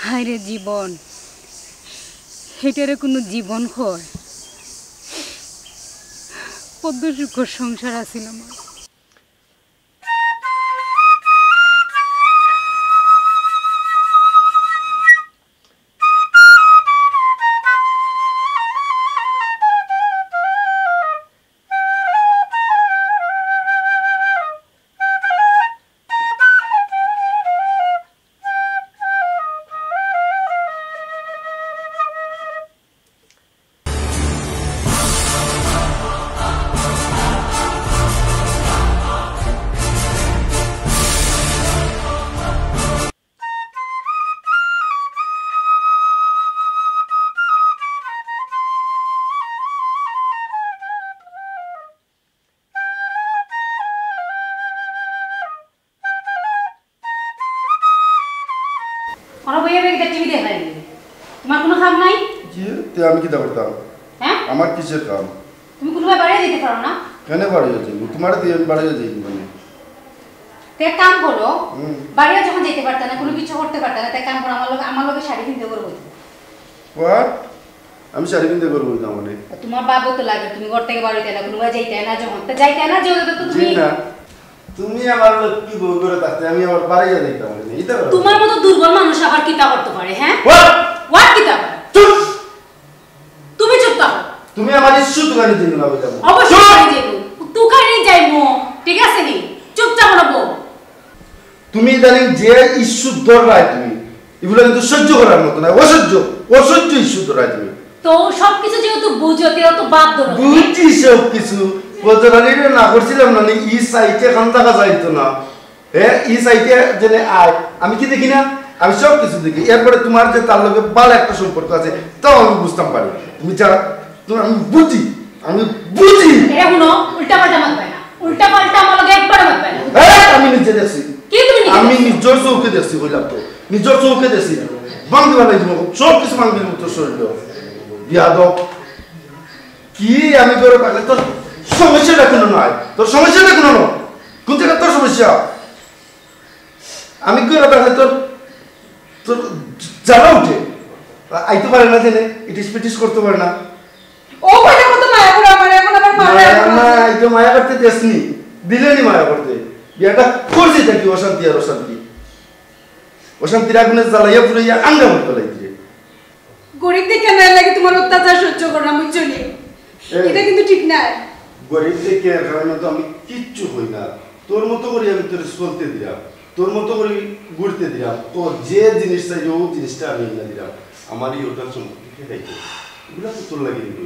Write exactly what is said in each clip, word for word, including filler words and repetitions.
হায় রে জীবন, এটারে কুনু জীবন কয়? কত সুখর সংসার আছিল আমার। ওরা বইয়া বইয়া টিভি দেখলাই নি? তোমার কোনো কাম নাই? জি, তে আমি কিতা করতাম? হ্যাঁ? আমার কিসের কাম? তুমি কোনো বাড়িয়ে দিতে পারো না? কেন বাড়িয়ে যাইব? তোমার দিয়ে আমি বাড়িয়ে যাইব মানে? তে এক কাম করো, হুম। বাড়িয়ে যখন যেতে পারতা না, কোনো কিছু করতে পারতা না, তে এক কাম করো, আমার লগে, আমার লগে শাড়ি কিনতে করবো। What? আমি শাড়ি কিনতে করবো না মানে? তোমার বাবু তো লাগে, তুমি ঘর থেকে বাড়িতে না, কোনো যাইতে না যখন, তো যাইতে না যে তো তুমি জি না। তুমি আমার লক্ষ্মী বউ করে থাকতে আমি আবার বাড়িয়ে যাইতাম মানে, এটা করো। তোমার মতো দুর্বল মানুষ আবার কিতা করতে পারে, হ্যাঁ? What? What কিতা পারে? চুপ! তুমি চুপ থাকো। তুমি আমার ইস্যু দোকানে যাইও না, বললাম। অবশ্যই চুপ! আমি যাইব। দোকানে যাইব, ঠিক আছে নি? চুপ থাকো না বউ। তুমি ইদানিং যে ইস্যু ধররায় তুমি, এগুলো কিন্তু সহ্য করার মতো না, অসহ্য, অসহ্য ইস্যু ধররায় তুমি। তো সবকিছু যেহেতু বুঝো, তেও তো বাদ ধরো। বুঝছি সব কিছু। বলতে পারি রে, না করছিলাম না, ই সাইটে খান থাকা যাইতো না। হ্যাঁ, ই সাইটে জেনে আয়। আমি কি দেখি না? আমি সব কিছু দেখি। এরপরে তোমার যে তার লগে ভালো একটা সম্পর্ক আছে, তাও আমি বুঝতাম পারি। তুমি যা, তুমি, আমি বুঝি, আমি বুঝি। এটা শুনো, উল্টা পাল্টা মাত পায় না। উল্টা পাল্টা আমার লগে একবারে মাত পায় না। এই, আমি নিজে দেখছি। কি তুমি নিজে আমি দেখছো? নিজের চোখে দেখছি, কইলাম তো। নিজের চোখে দেখছি। ভাঙি বানাই দিব, সব কিছু ভাঙি দিব তোর শরীর। বিয়াদব। কি আমি করে পারলে তোর সমস্যাটা কোনো নয়? তোর সমস্যাটা কোনো নয়? কোন জায়গা তোর সমস্যা? আমি করে পারলে তোর, তোর জ্বালা উঠে। আইতে পারে না জেনে, ইটিস পিটিস করতে পারে না। ও কইলে কত মায়া করে আমার, এখন আবার মায়া মায়া করে না, আমারে। এই তো মায়া করতে দেসনি, দিলেনি মায়া করতে। বিয়াটা করছি থাকি অশান্তি আর অশান্তি। অশান্তির আগুনে জ্বালাইয়া পুড়াইয়া আঙ্গা মত ফেলাই দিলে। গরিব দেখে না লাগে তোমার অত্যাচার সহ্য করলাম, বুঝছো নি? এই, এটা কিন্তু ঠিক না। গরিব দেখে এর কারণে তো আমি কিচ্ছু হই না। তোর মতো করে আমি তোর চলতে দিলাম, তোর মতো করে ঘুরতে দিলাম, তোর যে জিনিস চাই ও জিনিসটা আমি এনে দিলাম। আমার এই হোটেল সম্পত্তি ঠেকাইতে এগুলো তো তোর লাগে নিবি।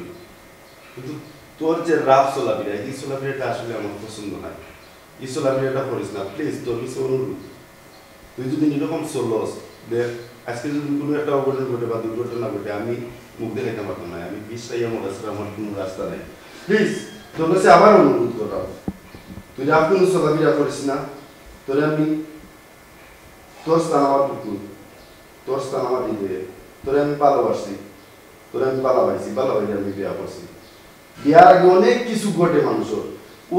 কিন্তু তোর যে রাফ চলাফেরা, এই চলাফেরাটা আসলে আমার পছন্দ নয়। এই চলাফেরাটা করিস না, প্লিজ, তোর কাছে অনুরোধ। তুই যদি এরকম চলস, দেখ, আজকে যদি কোনো একটা অঘটন ঘটে বা দুর্ঘটনা ঘটে, আমি মুখ দেখাইতে পারতাম না। আমি বিষ খাইয়া মরা ছাড়া আমার কোনো রাস্তা নাই। প্লিজ, তোর কাছে আবার অনুরোধ করলাম, তুই রাফ কোনো চলাফেরা করিস না। তোরে আমি, তোর স্থান আমার পুকুর, তোর স্থান আমার হৃদয়ে। তোরে আমি ভালোবাসি, তোরে আমি ভালোবাসি, ভালোবাসি আমি বিয়া করছি। বিয়ার আগে অনেক কিছু ঘটে মানুষের,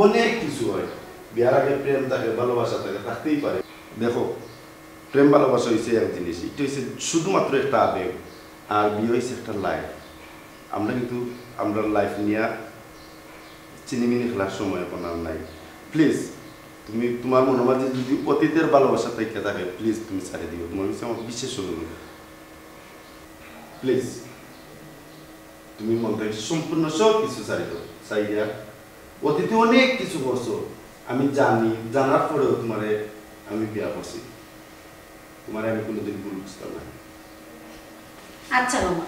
অনেক কিছু হয়। বিয়ার আগে প্রেম থাকে, ভালোবাসা থাকে, থাকতেই পারে। দেখো, প্রেম ভালোবাসা হইছে এক জিনিস, এটা হইছে শুধুমাত্র একটা আবেগ, আর বিয়ে হইছে একটা লাইফ। আমরা কিন্তু আমরা লাইফ নিয়ে চিনিমিনি খেলার সময় এখন আর নাই। প্লিজ, তুমি তোমার মনের মাঝে যদি অতীতের ভালোবাসা থেকে থাকে, প্লিজ তুমি ছাড়ি দিও। তোমার কাছে আমার বিশেষ অনুরোধ, প্লিজ। তুমি মন থেকে সম্পূর্ণ সব কিছু ছাড়ি দাও। ছাড়ি দিয়া অতীতে অনেক কিছু করছো, আমি জানি, জানার পরেও তোমারে আমি বিয়া করছি। তোমারে আমি কোনোদিন ভুল বুঝতাম না। আচ্ছা বাবা।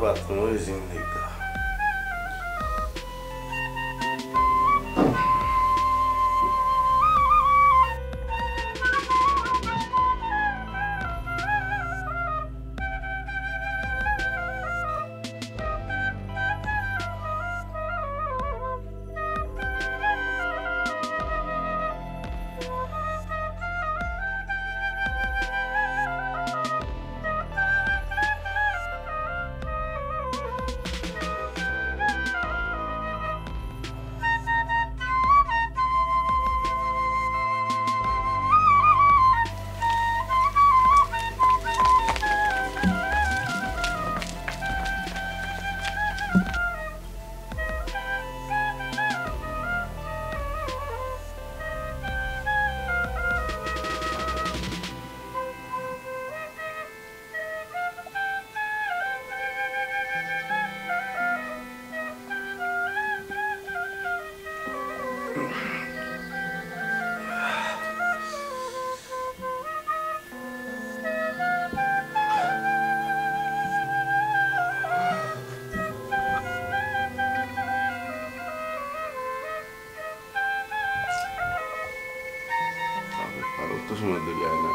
বাথরুমে জিন দেখতা। আর অত সময় ধরে আয় না।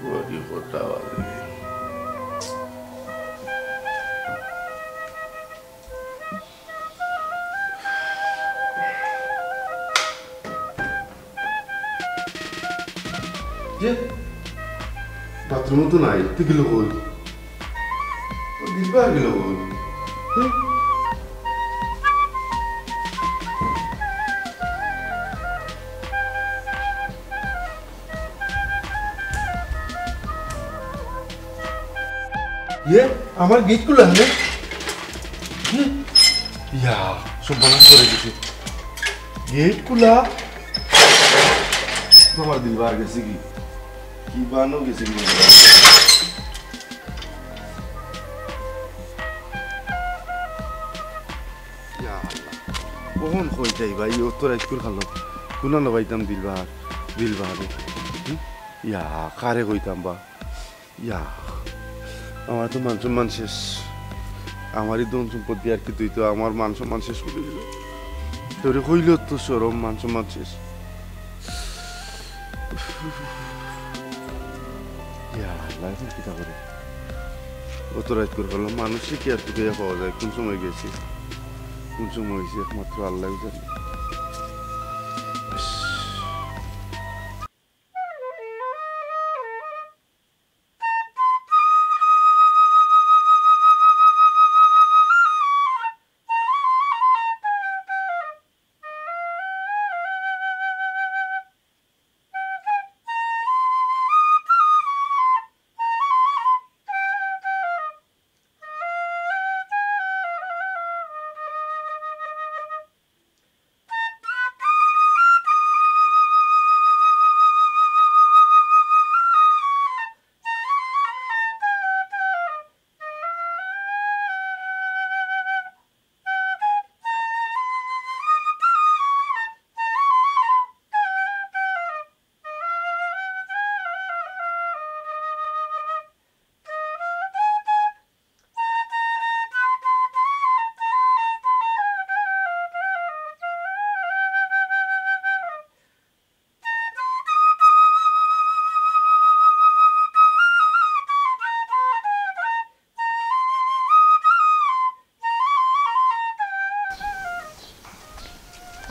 বড়ি কথা বাজে। যে? বাথরুমো তো নাই, তে গেল কই? ও দিলবার গেল কই? হুম? ইয়ে, আমার গেট খুলা, হ্যাঁ? ইয়ে, ইয়া, সব বালা করে দিছে। গেট খুলা। আমার দিলবার গেছে কি? কি বানো গেছে কি? ইয়া আল্লাহ। কখন কইতাই ভাই, অত রাইত করে খালো। কুনা না পাইতাম দিলবার, দিলবার। হুম? ইয়া, কারে কইতাম বা? ইয়া, আমার তো মান সম্মান শেষ। আমারই ধন সম্পদ দিয়া আর কি তুই তো আমার মান সম্মান শেষ করে দিল। তোরে কইলেও তো শরম, মান সম্মান শেষ। ইয়া আল্লাহ, এখন কিতা করি? অত রাইত করে বললাম, মানুষে কি আর তুকাইয়া পাওয়া যায়? কোন সময় গেছে, কোন সময় হয়েছে, একমাত্র আল্লাহ জানে।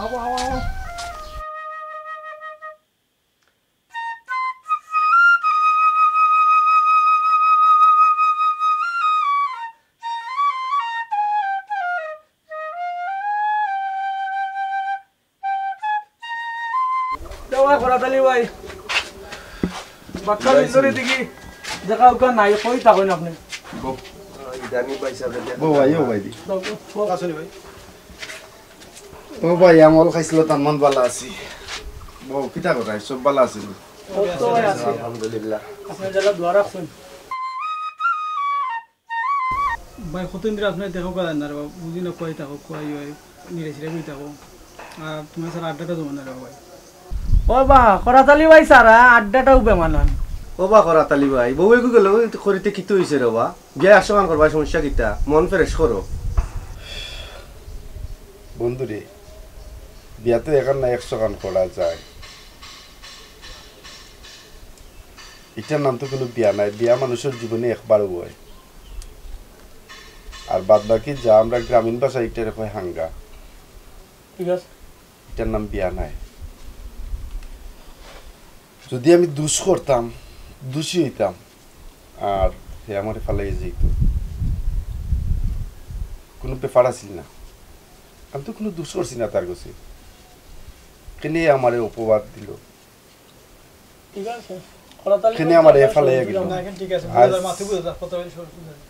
আবো, আবো, আবো। দেওয়া করা তালি ভাই। বাক্কা ভাই, বিন্দুরি দেখি। দেখা উকা নাই, কই থাকইন আপনি? বউ। ইদানি ভাই সাহেব দেখা বউ ভাই, ও ভাই দি। দাও, দাও, দাও। আসুন ভাই। ও ভাই, আমল খাইছিল, তার মন ভালা আছি। বউ, কিতা কথা, সব ভালা আছে নি? ও তো ভাই আছে। আলহামদুলিল্লাহ। আপনি যারা দোয়া রাখছেন। ভাই, কতদিন ধরে আপনি দেখা করেন না রে বাবা, বুঝি না কই থাকো, কই হয়। নিরে সিরে কই থাকো। আর তোমার স্যার আড্ডাটা জমে না রে ভাই। ও বা, করাতালি ভাই সারা আড্ডাটাও বেমানান। ও বা করাতালি ভাই, বউ এগু গেল করিতে কিতা অইছে রে বা? বিয়া একশো খান করবা, সমস্যা কিতা? মন ফ্রেশ করো। বন্ধুরে, বিয়া তো এখান না একশো খান করা যায়। ইটার নাম তো কোনো বিয়া নাই, বিয়া মানুষের জীবনে একবার হয়। আর বাদ বাকি যা আমরা গ্রামীণ ভাষায় ইটারে কয় হাঙ্গা। ঠিক আছে। ইটার নাম বিয়া নাই। যদি আমি দুষ করতাম, দুষী হইতাম, আর হে আমারে ফালাইয়া যাইত, কোনো ব্যাপার আছিল না। আমি তো কোনো দুষ করছি না তার কাছে। কেনে আমারে অপবাদ দিল? ঠিক আছে। কেনে আমারে ফালাইয়া গেল? না, এখন ঠিক আছে, আজ বুঝা যায়, মাথা বুঝা যায়, কথা বলে সব বুঝা যায়।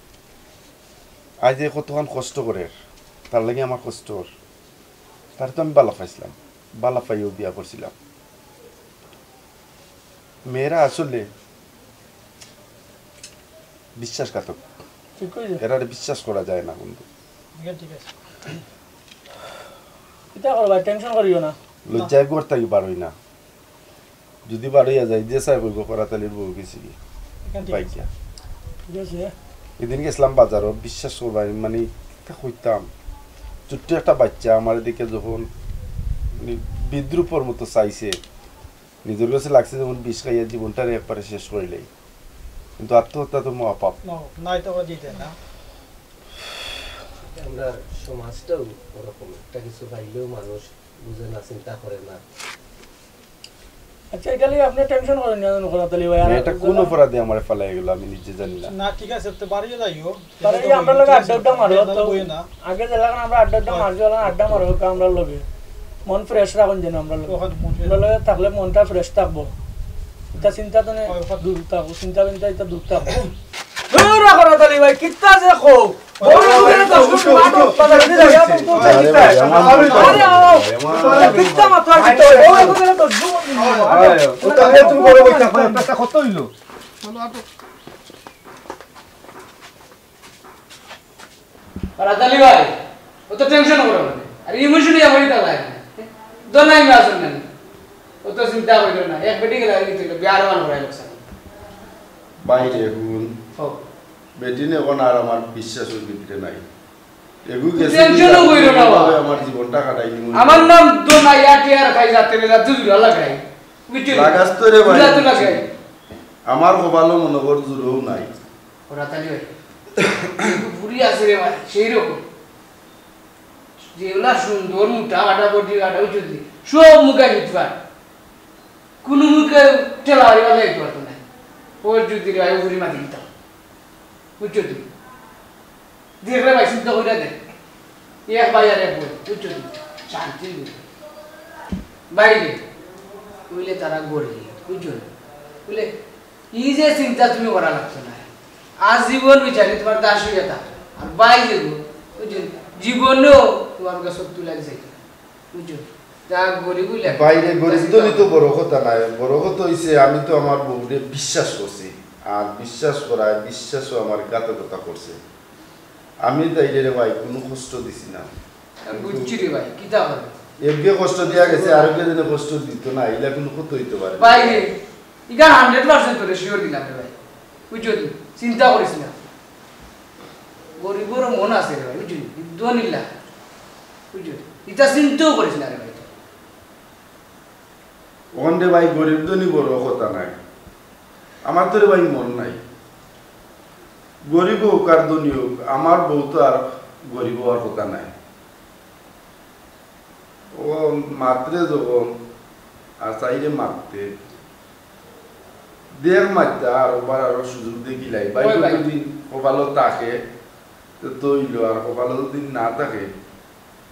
আজ যে কতক্ষণ কষ্ট করে, তার লাগি আমার কষ্ট ওর। তার তো আমি বালা পাইছিলাম, বালা পাইও বিয়া করছিলাম। মেয়েরা আসলে বিশ্বাসঘাতক। ঠিক কইছো। এরারে বিশ্বাস করা যায় না বন্ধু। ঠিক আছে, ঠিক আছে। কিতা করবা, টেনশন করিও না। লজ্জায় ঘর থাকি বারোই না। যদি বারোইয়া যাই, যে সাহেব হইব করাতালির বউ গেছি কি? ঠিক আছে। বাইকিয়া। ঠিক আছে। এদিন গেছিলাম বাজারও, বিশ্বাস করবা, আমি মানে কিতা কইতাম, ছোট্ট একটা বাচ্চা আমার দিকে যখন মানে বিদ্রূপর মতো চাইছে, নিজের কাছে লাগছে যেমন বিষ খাইয়া জীবনটারে একবারে শেষ করিলাই, কিন্তু আত্মহত্যা তো মহাপাপ। না, নাই তো ওরা জিতে না। আমরা সমাজটাও ওরকম, একটা কিছু পাইলেও মানুষ বুঝে না, চিন্তা করে না। আচ্ছা, এটা নিয়ে আপনি টেনশন করেন না, জানো, করাতালি ভাই। আর এটা কোন অপরাধে আমার ফালাই গেল, আমি নিজে জানি না। না, ঠিক আছে, তো বাড়িয়ে যাইও। তাহলে এই আমরা লগে আড্ডা আড্ডা মারো, তো বই না। আগে যে লাগান আমরা আড্ডা আড্ডা মারছি, ওলা আড্ডা মারো, আমরা লগে। মন ফ্রেশ রাখুন যেন আমরা লগে। ওখানে মন ফ্রেশ। আমরা লগে থাকলে মনটা ফ্রেশ থাকবো। এটা চিন্তা তো নেই, ওখানে দূর থাকবো, চিন্তা চিন্তা এটা দূর থাকবো। দূর রাখো করাতালি ভাই, কিত্তা যে কও? বড় লোকের তো শুধু মাঠে বাজারে দিয়ে যাবে, এখন তো আরে ভাই, আমার আরে আও। আরে, কিত্তা মাত্র আর কিত্তা? বড় লোকের তো জীবন দিন। আরে, ও তো আরে, তুমি বড় বই থাকো, একটা কত হইলো? করাতালি ভাই, ও তো টেনশন করো না। আর ইমোশনাল আমার এটা লাগে না। দোনাই মে আসুন না। ও তো চিন্তা করিল না। এক বেটি গেলে আর কি তুইলো, বিয়ার মান করাই লোকসান। বাইরে এখন। হোক। বেটি নে এখন আর আমার বিশ্বাস ওর ভিতরে নাই। এগু তুই গেছে টেনশনও করিল না, বাবা। আমার জীবনটা কাটাই নিব। আমার নাম দোনাই আটি আর খাই যাতে রে, যাতে জুড়া লাগাই। বুঝলি? লাগাস তো রে ভাই। জুড়া তো লাগাই। আমার কপালও মনে কর জুড়াও নাই। করাতালি ভাই। কিন্তু বুড়ি আছে রে ভাই, সেই রকম। যেগুলা সুন্দর, মোটা, কাটা, বডি, কাটা, উঁচু দি, সব মুখে নিতে পারে। কোনো মুখে ঠেলা হারি বাজাই দিতে পারতো না। ওর যদি রে ভাই, বুড়ি মাতি দিতাম। বুঝছো তুই? দেখলে ভাই, চিন্তা করে দেখ। এক ভাই আর এক বই, বুঝছো তুই? শান্তি বই। বাইরে, বুঝলে তারা গরিব, বুঝছো? বুঝলে, এই যে চিন্তা তুমি করা লাগতো না। আজীবন বিচারি তোমার দাস হইয়া থাকো। আর ভাই যে গো, বুঝছো? জীবনেও তোমার কাছে তুলে দিছে। বুঝছো? তা গরিব হইলে বাইরে গরিব ধনী তো বড় কথা নাই, বড় কথা হইছে আমি তো আমার বউরে বিশ্বাস করছি, আর বিশ্বাস করায় বিশ্বাসও আমার ঘাতকতা করছে। আমি তাইরে রে ভাই কোনো কষ্ট দিছি না। আমি বুঝছি রে ভাই, কিতা করে? একগে কষ্ট দিয়া গেছে, আরেকগে যেন কষ্ট দিত না, ইলা কোনো কথা হইতে পারে না। ভাই রে, ইটা হান্ড্রেড পার্সেন্ট তোরে শিওর দিলাম রে ভাই, বুঝছো তুই? চিন্তা করিস না, গরিবর মন আছে রে ভাই, বুঝলি? ধনীলা, বুঝলি? ইটা চিন্তাও করিস না রে ভাই। ওখান রে ভাই, গরিব ধনী বড় কথা নাই, আমার তো রে ভাই মন নাই। গরিব হোক আর ধনী হোক, আমার বউ তো আর গরিব হওয়ার কথা নাই। ও মাতরে যখন আর চাইরে মাততে, দেখ মাততা আর ওবার আরো সুযোগ দেখিলাই। ভাই ওই ভাই। যদি কপালো থাকে, তো তৈল, আর কপালো যদি না থাকে,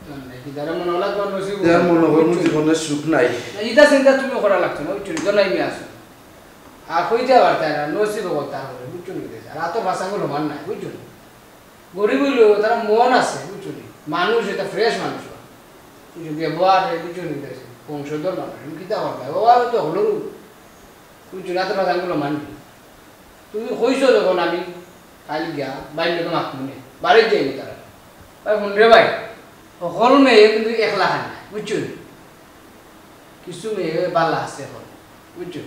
মানে, কি তারা মনে হলো তোমার নসিব তে আর মনে হয় বুঝছো? জীবনের সুখ নাই। না, ইটা চিন্তা তুমি করা লাগতো না, বুঝছো? জানাই মি আসো। আর কইতে পারতায় না, নসিব হকল তার করে, বুঝছো নি? আর আতর ভাষাগুলো মান নাই, বুঝছো নি? গরিব হইলেও তারা মন আছে, বুঝছো নি? মানুষ, এটা ফ্রেশ মানুষ। বুঝছো? ব্যবহার, বুঝছো নি? বংশধর মানুষ, আমি কিতা করতাম? বাবা তো হলো, বুঝছো নি? আতর ভাষাগুলো মানি। তুমি কইছো যখন আমি কাল গিয়া বাইর লোকে মাতমু নে, বাড়িত যাইনি তারা। ভাই, হুন রে ভাই, হকল মেয়ে কিন্তু একলা খান না, বুঝছো নি? কিছু মেয়ে বালা আছে এখন, বুঝছো?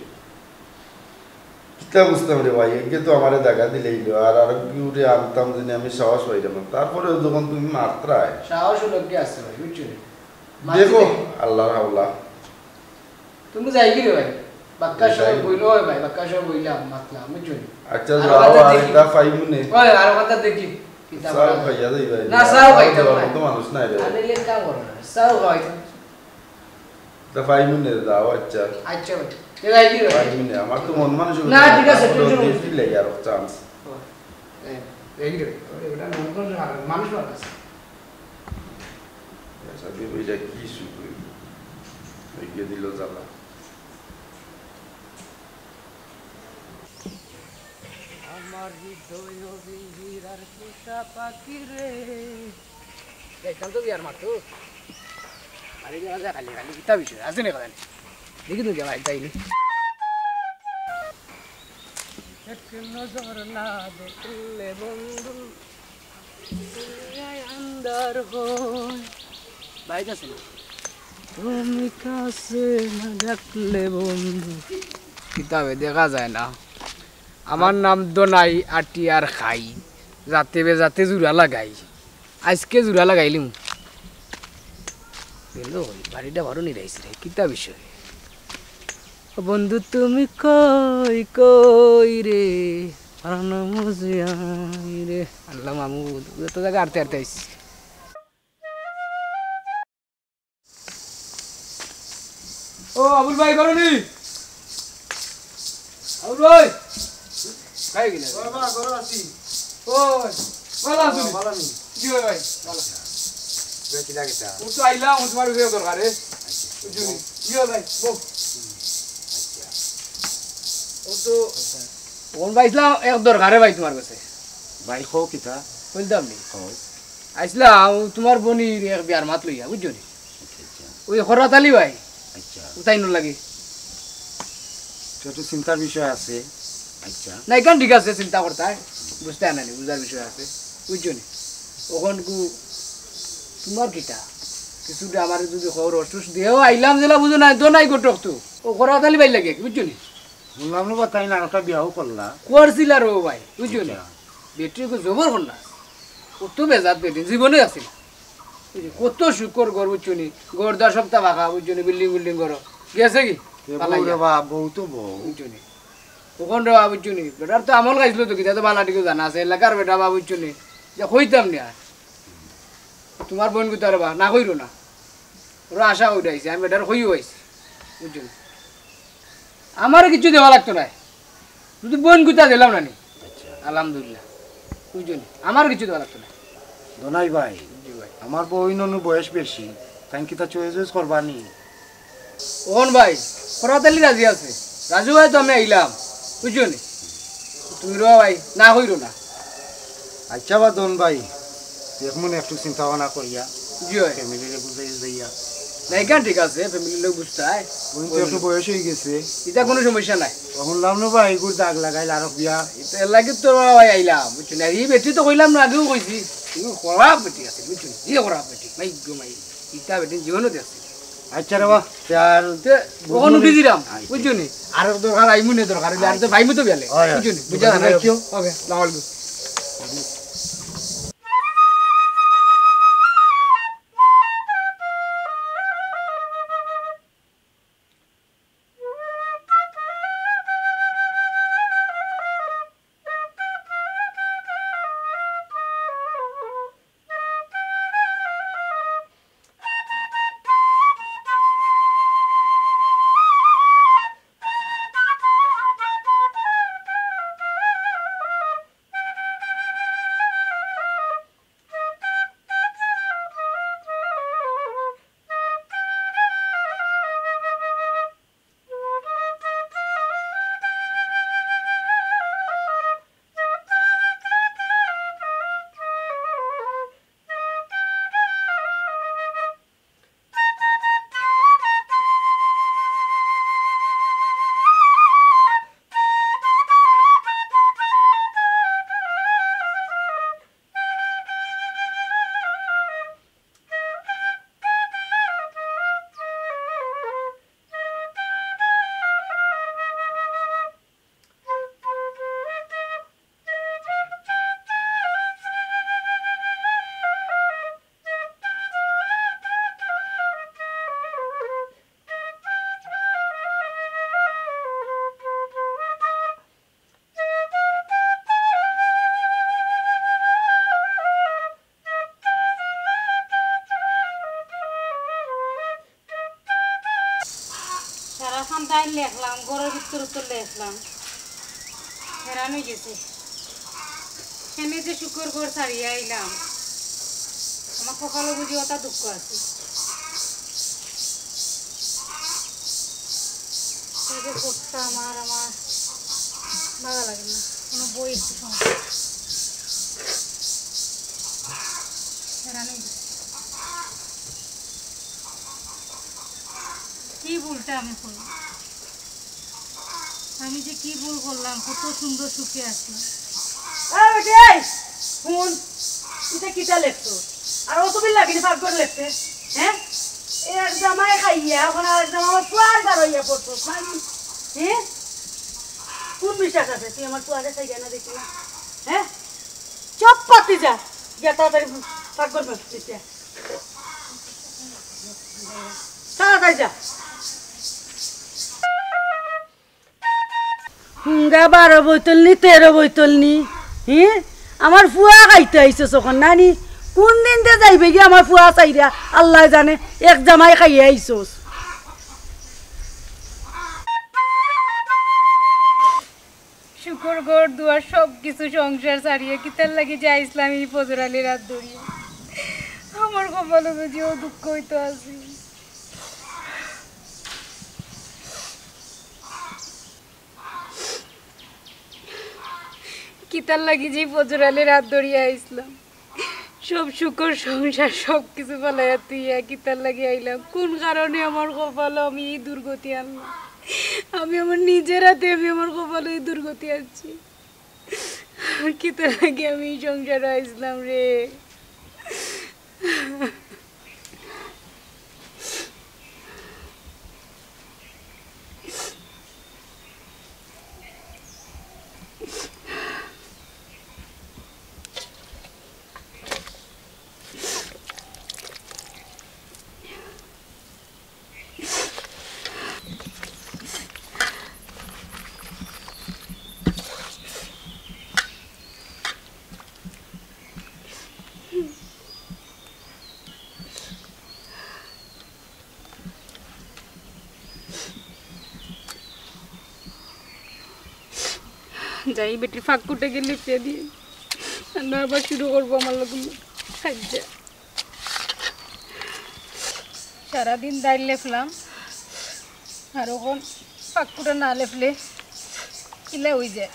কিতা বুঝতাম রে ভাই, একে তো আমারে দাগা দিলাইলো, আর আর কিউরে আনতাম জানি আমি সাহস পাইলাম না। তারপরেও যখন তুমি মারতায়। সাহস অইলো কি আছে ভাই, বুঝছো নি? মারছি দেখো, দেখি। আল্লাহর হাওলা। তুমি যাইগি রে ভাই? বাক্কা সময় যাই। বইলো হয় ভাই, বাক্কা সময় বইলাম, মাতলাম, বুঝছো নি? আচ্ছা, আর যাও, কথা আর দেখি। এটা পাইমু নে। ওই, আর কথা দেখি। কিতা চাও বলা যায়? খাইয়া যাই ভাই। না, চাও খাইতাম না। মতো মানুষ নাই রে। আরে, লে কাম করো না। চাও খাইতাম। তা পাইমু নে, যাও, আচ্ছা। আচ্ছা ভাই। এ ভাই, কি ভাই? পাইমু নে, আমার তো মন মানসিকতা না, ঠিক আছে, তারপরে tension দিস করিস না। দিলে আর chance। ও, এই, এই রে, ওই, ওটা মন তো আর মানুষ মার কাছে। আচ্ছা, তুই ওই যা কি শুরু করবি? ওই গিয়ে দিল জ্বালা। আমার হৃদয় বিহিরার পোষা পাখি রে। যাইতাম তো বিয়ার মাতো। আরে, যা, যা, খালি, খালি কিতা বিষয়? আছে নি কথা নি? দেখি তো যা ভাই, তাইলে। এক নজর না দেখলে বন্ধু, দুনিয়ায় আন্ধার হয়। বাইক আছে না? তুমি কাছে না ডাকলে বন্ধু। কিতাবে দেখা যায় না। আমার নাম দোনাই, আটি আর খাই। রাতে বেজাতে জুড়া লাগাই। আজকে জুড়া লাগাইলিম। গেল ওই বাড়িটা বারো নিরাইছি রে। কিতা বিষয়? ও বন্ধু তুমি কই, কই রে? আর নাম বুঝি আই রে। আল্লাহ মামু, যত জায়গা আটতে আটতে আইছি। ও আবুল ভাই, ঘরো নি? আবুল ভাই! ভাই গেলে। বাবা, ঘরো আছি। ও, ভালা আছো নি? ভালা নি? জি ভাই, ভাই, ভালা। ভাই, কিতা কিতা? ও তো আইলাম, ও তোমার বিয়ে দরকারে। আচ্ছা। বুঝছো নি? জি ভাই, বউ। আচ্ছা। ও তো, কোন ভাই ইসলাম, এক দরকারে ভাই তোমার কাছে। ভাই, কও কিতা? বলতাম নি? কও। আইসলাম, ও তোমার বনির এক বিয়ার মাত লইয়া, বুঝছো নি? আচ্ছা, আচ্ছা। ওই হরাত আলী ভাই। আচ্ছা। উতাই নু লাগি। তো একটু চিন্তার বিষয় আছে। আচ্ছা। না, এখান ঠিক আছে, চিন্তা করতায়। বুঝতায় না নি, বুঝার বিষয় আছে। বুঝছো নি? ওখান কু তোমার কিতা? কিছুটা আমার যদি খবর অসুস দিয়েও আইলাম যেলা বুঝো না, তো নাই ঘটক তো। ও হরাত আলী ভাই লাগে, বুঝছো নি? শুনলাম না বা তাই না, একটা বিয়াও করলা। করছিলা রে ভাই, বুঝছো নি? আচ্ছা। বেটি কো জবর করলা। কত বেজাত বেটি, জীবনে আছিল। এই যে কত সুখর ঘর, বুঝছো নি? ঘর দশ সপ্তাহ ফাঁকা, বুঝছো নি? বিল্ডিং বিল্ডিং ঘর। গেছে কি? কে পালাই বউ রে গেছে। বাপ, বউ তো বউ। বুঝছো নি? তখন রে বাবা, বুঝছো নি? বেটার তো আমল খাইছিল তো, কিতা তো বালা ঠিক জানা আছে। এলাকার বেটা বাবা, বুঝছো নি? যে কইতাম নি আর। তোমার বোন গুতারে বা, না কইরো না। ওরা আশা উঠাইছে, আমি বেটার কইও আইছি। বুঝছো নি? আমারে কিচ্ছু দেওয়া লাগতো নায়। শুধু বোন গুতা দিলাম না নি? আচ্ছা। আলহামদুলিল্লাহ। বুঝছো নি? আমার কিছু দেওয়া লাগতো না। দোনাই ভাই, জি ভাই। আমার বউ ননু বয়স বেশি, তাই কিতা চয়েস করবা নি? ওহন ভাই, ফরাত আলী রাজি আছে। রাজু ভাই তো আমি আইলাম, বুঝছো নি? তুমি রে ভাই, না কইরো না। আচ্ছা বা দন ভাই, দেখমু নে একটু চিন্তা ভাবনা করিয়া। জি ভাই। ফ্যামিলিরে বুঝাই যাইয়া। না, এখান ঠিক আছে, ফ্যামিলির লোক বুঝতে হয়। বোন তো একটু বয়স হয়ে গেছে। এটা কোনো সমস্যা নাই। শুনলাম না ভাই, এগুর দাগ লাগাইল আরো বিয়া। এটা এর লাগি তো ভাই আইলাম, বুঝছো না? এই বেটি তো কইলাম না, আগেও কইছি। কিন্তু খারাপ বেটি আছে, বুঝছো না? এই খারাপ বেটি, মাই গো মাই। ইটা বেটি জীবনও দেখছি। আচ্ছা রে বা, তে আর তে, ওখানে উঠি দিলাম, আচ্ছা। বুঝছো নি? আর দরকার, আইমু নে দরকার, আর তো আচ্ছা। ভাইমু তো গেলে, হয়, হয়। বুঝছো নি? বুঝা দোকানে না, রাখিও। ওকে, আসসালামু আলাইকুম। তাই লেখলাম, ঘরর ভিতর তো লেখলাম, হেরান অই গেছি। এনে যে শুকর ঘর ছাড়িয়া আইলাম, আমার কপালো বুঝি অতা দুঃখ আছে। এই যে ঘরটা আমার, আমার ভালা লাগে না, কোনো বই একটু সমস্যা। হেরান অই গেছি। কি ভুলটা আমি করলাম? আমি যে কি ভুল করলাম, কত সুন্দর সুখে আছি। এই বেটি, এই, হুন, ইটা কিতা লেখছো? আর অত বিল লাগেনি পাকঘর লেখতে, হ্যাঁ? এক জামাই খাইয়া, অখন আরেক জামাই আমার পুয়ার ঘর অইয়া পড়ছস, মানে, হ্যাঁ? কোন বিশ্বাস আছে তুই আমার পুয়ারে চাইয়া না দেখি না, হ্যাঁ? চুপ পাতি যা, গিয়া তাড়াতাড়ি পাকঘর লেখতে। তাড়াতাড়ি যা। হুঙ্গা বারো বোতল নি, তেরো বোতল নি, হি? আমার ফুয়া খাইতে আইছস অখন নানি? কোন দিন দে যাইবে গি আমার ফুয়া চাইরা? আল্লায় জানে, এক জামাই খাইয়া আইছস। শুকর ঘর দুয়ার সব কিছু সংসার ছাড়িয়া কিতার লাগি যে আইছলাম ই ফজর আলীর আত ধরিয়া। আমার কপালো বুঝি অউ দুঃখ অইতো আছে। কিতার লাগি যে ফজর আলীর আত ধরিয়া আইছলাম। সব শুকর সংসার সব কিছু ফালাইয়া থুইয়া কিতার লাগি আইলাম? কোন কারণে আমার কপালো আমি ই দুর্গতি আনলাম? আমি আমার নিজের আতে আমি আমার কপালো ই দুর্গতি আনছি। কিতার লাগি আমি ই সংসারো আইছলাম রে? যাই, বেটির ফাঁক কুটে গেলে লিপিয়া দিয়ে। আর না আবার শুরু করবো আমার লগে কাইজ্জা। সারাদিন দাইল লেফলাম, আর অখন ফাঁক কুটা না লেফলে কিলা অই যায়।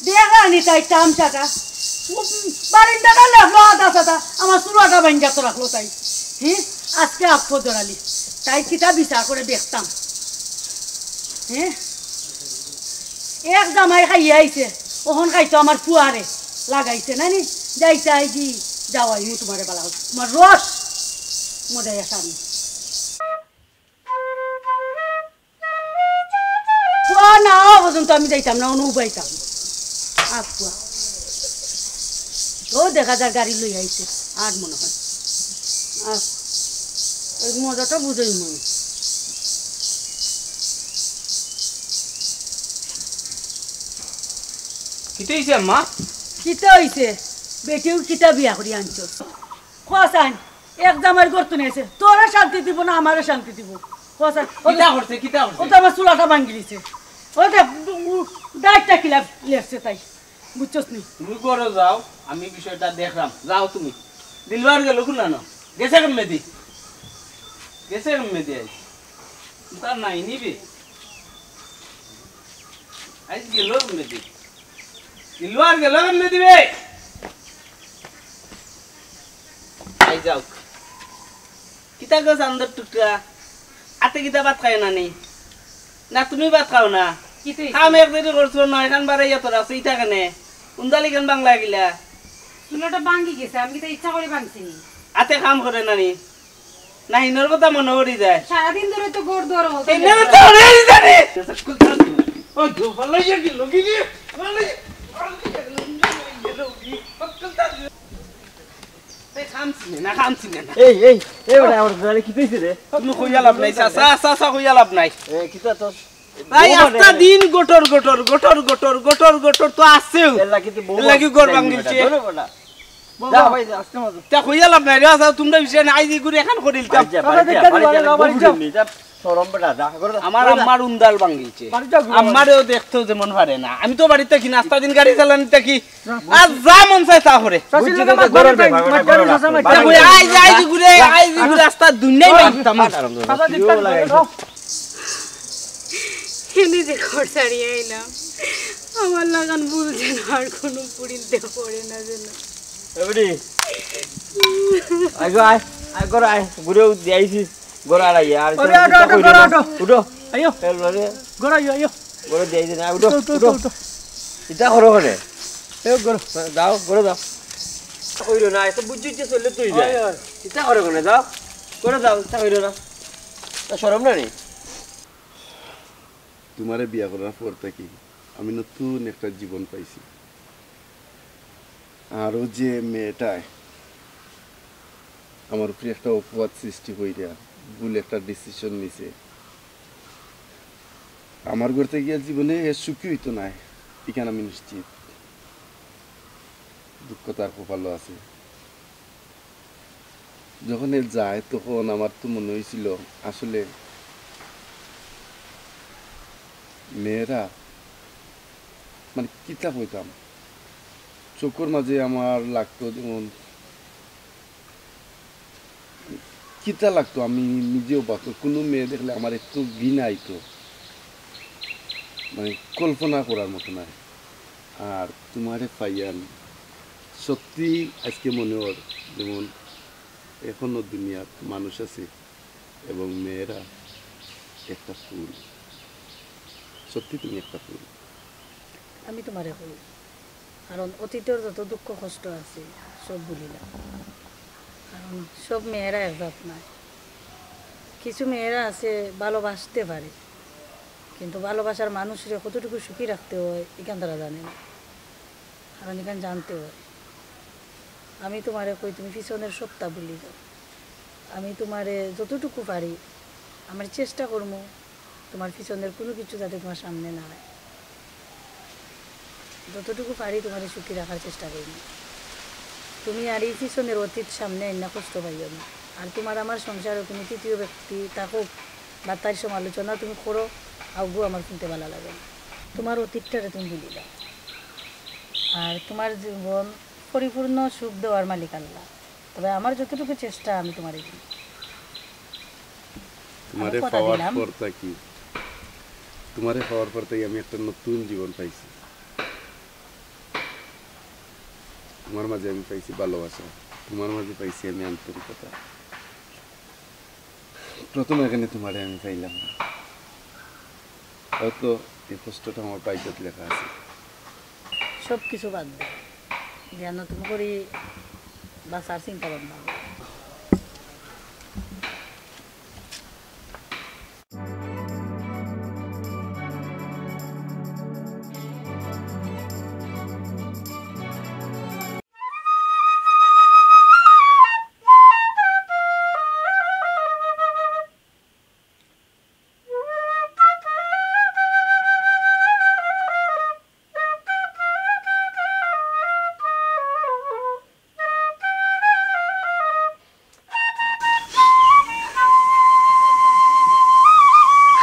দেখানি তাই তামশাটা। বারিন্দাটা লেখলো আধা সাদা, আমার চুলাটা ভাঙ্গিয়া তো রাখলো তাই। হে, আজকে আফ ফজর আলী, তাই কিতা বিচার করে দেখতাম। হে, এক জামাই খাইয়া আইছে, অখন খাইতো আমার ফুয়ারে লাগাইছে না নি? যাইতায় গি, যাওয়াইমু তোমারে বালা, তোমার রস মজাই আসামি। ফুয়া না আওয়া পর্যন্ত আমি যাইতাম না, অনু উবাইতাম। আফ ফুয়া। ও দেখা যার গাড়ি লই আইছে, আর মনে হয়। আফ, এই মজাটা বুঝাইমু। কিতা অইছে আম্মা? কিতা অইছে? বেটিও কিতা বিয়া করি আনছো? খোয়াসান, এক জামাইর ঘর তো নিয়েছে, তোরা শান্তি দিব না, আমারে শান্তি দিব। খোয়াসান, ও কিতা করছে, কিতা করছে? ও তো আমার চুলাটা ভাঙ্গি দিছে। ও দেখ, ডাইটটা কিলা লেখছে তাই, বুঝছস নি? তুমি ঘরো যাও, আমি বিষয়টা দেখলাম। যাও তুমি। দিলবার গেল কোন না? গেছে কেমনে দি? গেছে কেমনে দি আইজ? তার নাই নিবে। আইজ গেল কেমনে দি? দিলবার গেল কেমনে দিবে? আই যাও। কি ইতা গো চান্দর টুকরা, আতে কিতা ভাত খায় না নি? না তুমি ভাত খাও না? কিতা অইছে? কাম এক দেরি করছো, নয়খান বাড়াইয়া তো রাখছো, ইতা কেনে? উন্দালি খান বাংলা গিলা। চুলাটা ভাঙ্গি গেছে, আমি কিতা ইচ্ছা করি ভাঙছি নি? আতে কাম করে না নি? না, হিনর কথা মনো করি যায়। সারাদিন ধরে তো ঘর দুয়ার হতে এই নেড়ে তো রে, এই জানি। ওই তো, ভালো ইয়ে কি লগি রে? ভালো ইয়ে, ভালো ইয়ে, লগি, লগি, এই খামছি না, খামছি না। এই, এই, এই বেটা, আমার জানে কি কইছে রে? তুমি কইয়া লাভ নাই, চাচা, চাচা, কইয়া লাভ নাই। এ, কিতা তোর? ভাই, আস্তা দিন গটর, গটর, গটর, গটর, গটর, গটর তো আছেও। এর লাগি তো বউ এর লাগি ঘর ভাঙিল বেটা, বেটা। ধরো বেটা। যা ভাই, যা, আস্তে মতো। তা কইয়া লাভ নাই রে, আচ্ছা, তোমরা বিষয় না, আইজ ইগুরে এখান করিল তা। বাড়ি যা, বাড়ি যা, বাড়ি যা, বাড়ি যা। শরম বেটা, যা, ঘরে যা। আমার আম্মার উন্দাল ভাঙিলছে। বাড়ি যা, ঘরে। আম্মারেও দেখতেও যেমন পারে না। আমি তো বাড়িত থাকি না, আস্তা দিন গাড়ি চালানি থাকি। আর যা মন চায় তা করে। চাচির লগে মাত মারি তাই, মাত মারি চাচা মাত মারি। দেখো, আইজ, আইজ ইগুরে, আইজ ইগুরে আস্তা দুনিয়াই মারতাম। চাচা দেখতে পারো। এনে যে ঘর ছাড়িয়া আইলাম, আমার লাখান ভুল যেন আর কোনো পুরিন্তে করে না যেন। এ বেটি, আয় গো, আয়, আয়, ঘরে আয়, ঘুরে দিয়াইছি, ঘরে আর আইয়া, আর আরে, আটো, আটো, ঘরে আটো। উঠো। আইও। এ, লরে। ঘরে আইও, আইও। ঘরে দিয়াইছি না, উঠো, উঠো, উঠো, উঠো। উঠো। ইতা করো কেনে? এ, ঘরে। যাও, ঘরে যাও। কইরো না, এত বুঝছি যে চললে তুই যায়। হয়, হয়। ইতা করো কেনে, যাও। ঘরে যাও, ইতা কইরো না। তা শরম না নি? তোমারে বিয়া করার পর থাকি আমি নতুন একটা জীবন পাইছি। আর ও যে মেয়েটায় আমার উপরে একটা অপবাদ সৃষ্টি কইরা ভুল একটা decision নিছে, আমার ঘর থাকি আর জীবনে এ সুখী অইতো নায়, ইখান আমি নিশ্চিত। দুঃখ তার কপালো আছে। যখন এ যায়, তখন আমার তো মনে অইছিল, আসলে মেয়েরা, মানে, কিতা কইতাম, চোখর মাঝে আমার লাগতো যেমন, কিতা লাগতো, আমি নিজেও অবাক। কোনো মেয়ে দেখলে আমার এত ঘৃণা আইতো, মানে, কল্পনা করার মতো নায়। আর তোমারে পাইয়ান সত্যি আজকে মনে অর যেমন এখনো দুনিয়াত মানুষ আছে এবং মেয়েরা একটা ফুল। সত্যি তুমি একটা ফুল। আমি তোমারে কই, কারণ অতীতর যত দুঃখ কষ্ট আছে, সব ভুলিলাম। কারণ সব মেয়েরা এক জাত নায়। কিছু মেয়েরা আছে ভালোবাসতে পারে, কিন্তু ভালোবাসার মানুষরে কতটুকু সুখী রাখতে হয়, ইখান তারা জানে না। কারণ ইখান জানতে হয়। আমি তোমারে কই, তুমি পিছনের সবটা ভুলি যাও। আমি তোমারে যতটুকু পারি, আমার চেষ্টা করমু তোমার পিছনের কোনো কিছু যাতে তোমার সামনে না হয়। যতটুকু পারি তোমারে সুখী রাখার চেষ্টা করমু। তুমি আর এই পিছনের অতীত সামনে আইনা কষ্ট পাইও না। আর তোমার আমার সংসারে কোনো তৃতীয় ব্যক্তি থাকুক বা তার সমালোচনা তুমি করো, অগু আমার শুনতে ভালা লাগে না। তোমার অতীতটারে তুমি ভুলি যাও। আর তোমার জীবন পরিপূর্ণ সুখ দেওয়ার মালিক আল্লাহ। তবে আমার যতটুকু চেষ্টা আমি তোমারে দিমু। তোমারে আমি কথা পাওয়ার দিলাম। পর থাকি, তোমারে পাওয়ার পর থাকি আমি একটা নতুন জীবন পাইছি। তোমার মাঝে আমি পাইছি ভালোবাসা, তোমার মাঝে পাইছি আমি আন্তরিকতা। প্রথম এখানে তোমারে আমি পাইলাম না। হয়তো এই কষ্টটা আমার ভাগ্যত লেখা আছে। সব কিছু বাদ দে, দিয়া নতুন করি বাঁচার চিন্তা ভাবনা।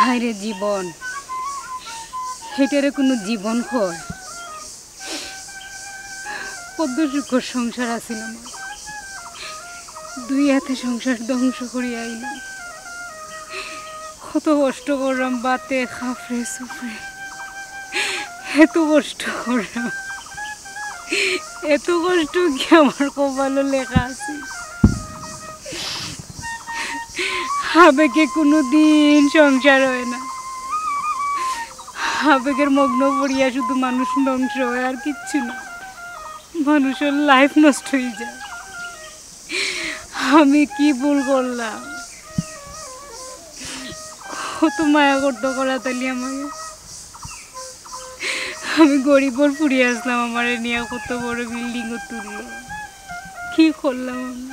হায় রে জীবন, হেটারে কোনো জীবন কয়? কত সুখর সংসার আছিল আমার, দুই হাতে সংসার ধ্বংস করিয়া আইলাম। কত কষ্ট করলাম, বাতে খাফরে সুফরে, এত কষ্ট করলাম, এত কষ্ট কি আমার কপালো লেখা আছে? আবেগে কোনো দিন সংসার হয় না। আবেগের মগ্ন পড়িয়া শুধু মানুষ ধ্বংস হয়, আর কিচ্ছু না। মানুষের লাইফ নষ্ট হয়ে যায়। আমি কি ভুল করলাম? কত মায়া করতো করাতালি আমাকে। আমি গরিবর ফুড়ি আসলাম, আমারে নিয়ে কত বড় বিল্ডিং তুললো। কি করলাম আমি?